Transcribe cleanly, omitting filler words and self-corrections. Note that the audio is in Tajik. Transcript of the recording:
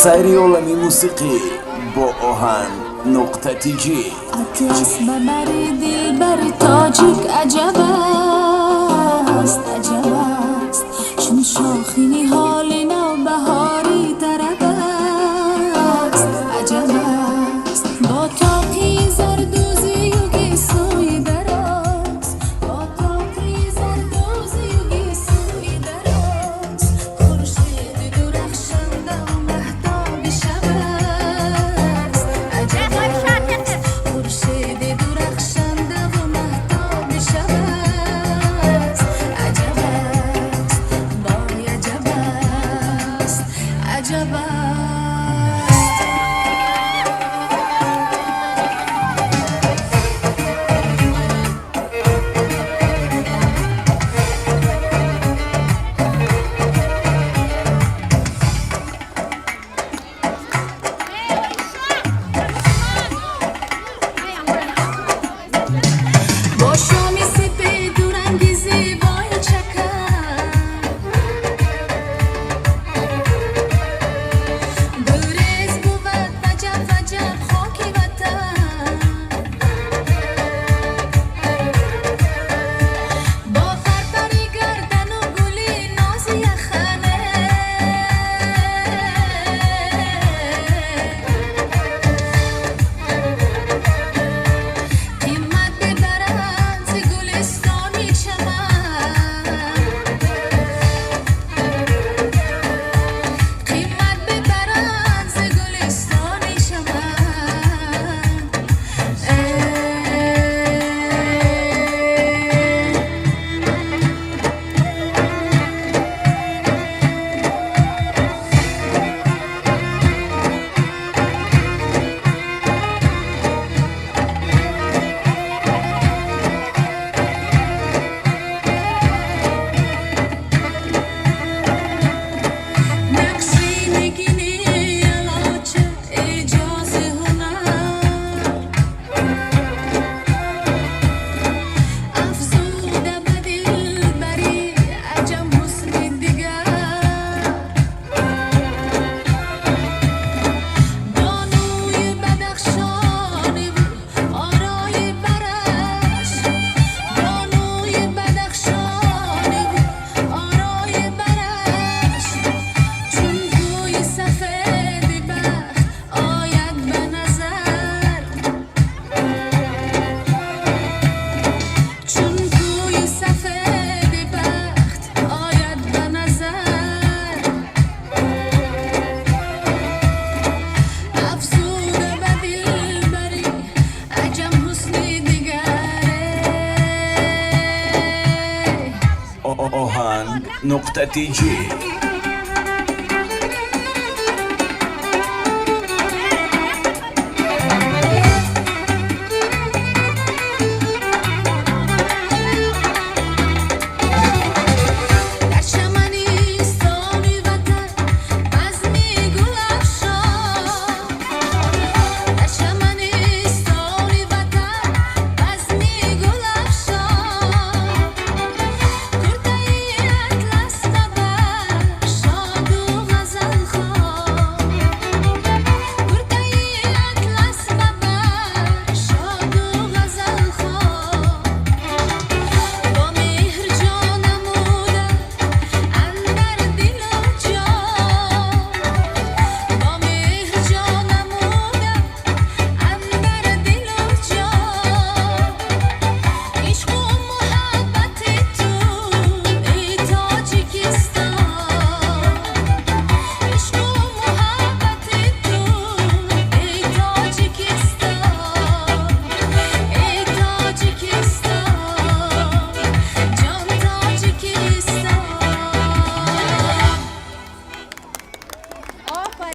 Сайри олами мусиқӣ бо оҳанг нуқта тиҷӣ. Атлас ба бари дилбари тоҷик аҷаб аст, аҷаб аст, чун шохи ниҳоли навбаҳори тараб аст, аҷаб аст, бо тоқи зардӯзию гесӯи дароз, бо тоқи зардӯзию гесӯи дароз, хуршеди дурахшандаву маҳтоби шаб аст, аҷаб аст, хуршеди дурахшандаву маҳтоби шаб аст, аҷаб аст, вой, аҷаб аст, аҷаб аст. Бо шоми сепеду ранги зебои чакан, гурез бувад ваҷаб ваҷаб хоки ватан, бо парпари гардану гули нози яхане, қимат бибаранд зи гулистони чаман, қимат бибаранд зи гулистони чаман. Э. Нақши нигини алоча эъҷози ҳунар, афзуда ба дилбарӣ аҷам ҳусни дигар, бонуи бадахшониву орои бараш, бонуи бадахшониву орои бараш, чун кӯи сафеди бахт ояд ба назар, чун кӯи сафеди бахт ояд ба назар, афзуда ба дилбарӣ аҷам ҳусни дигаре. Оҳанг нуқта тиҷӣ.